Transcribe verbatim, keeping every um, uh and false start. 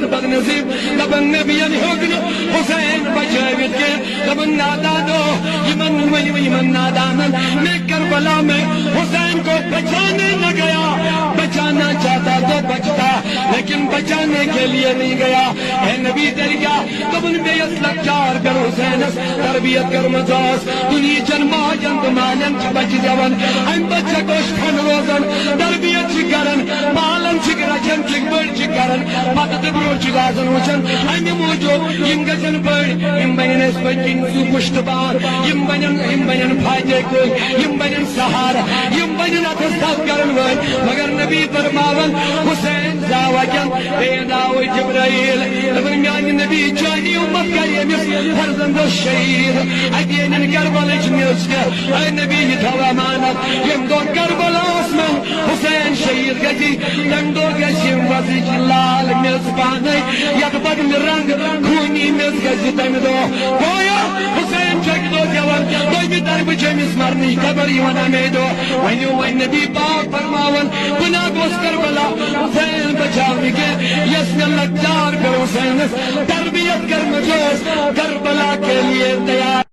بدنصیب، دپان نبین ہیوٚک نہٕ حسین بچٲوِتھ کینٛہہ۔ دپان نادانو، یِمن ؤنِو، یِمن نادانن، میں کربلا میں حسین کو بچانے نہ گیا، بچانا چاہتا تو بچتا، لیکن بچانے کے لیے نہیں گیا۔ اے نبی، تیٚلہِ کیٛاہ؟ دوٚپُن، مےٚ یۄس لۄکچار پٮ۪ٹھ حسینس تربیت کٔرمٕژ ٲس، دُنہِچن ماجن تہٕ مالٮ۪ن چھِ بچہِ زٮ۪وان، امہِ پتہٕ چھکھ أسۍ ٹھنڈ روزان، تربیت چھِ کران، پالان چھِکھ، رچھان چھِکھ، بٔڑۍ چھِکھ کران، پتہٕ تہٕ برونٛہہ چھِکھ آسان وٕچھان۔ امہِ موٗجوٗب یِم گژھن بٔڑۍ، یِم بنن اَسہِ پٔتۍ کِنۍ زُو پُشتہٕ بار، یِم بنن، یِم بنن فاتح کُلۍ، یِم بنن سہارٕ، یِم بنن اتھس تھپھ کرن وٲلۍ۔ مگر نبی فرماوان، حسین زاو اتٮ۪ن، بیٚیہِ آو جبرائیل۔ دپان، میانہِ نبی، چانی امت کرِ ییٚمِس فرزندس شہید۔ اتہِ انن کربلٕچ میٚژ تہِ۔ اے نبی، یہِ تھاو امانت۔ ییٚمہِ دۄہ کربلاہس منٛز حسین شہید گژھِ، تمہِ دۄہ گژھِ ییٚمہِ وزٕچ لال میٚژ پانے، یتھ بدلہِ رنگ خوٗنی میٚژ گژھِ تمہِ دۄہ۔ گویا حسین چھُ اکہِ دۄہ زیوان، دوٚیمہِ طرفہٕ چھِ أمِس مرنٕچ خبر یِوان امے دۄہ۔ ؤنِو وۄنۍ نبی پاک فرماوان، بہٕ نہ گوس کربلا حسین بچاونہٕ کینٛہہ، یۄس مےٚ لۄکچار پٮ۪ٹھ حسینس تربیت کٔرمٕژ ٲس، کربلا کے لیے تیار۔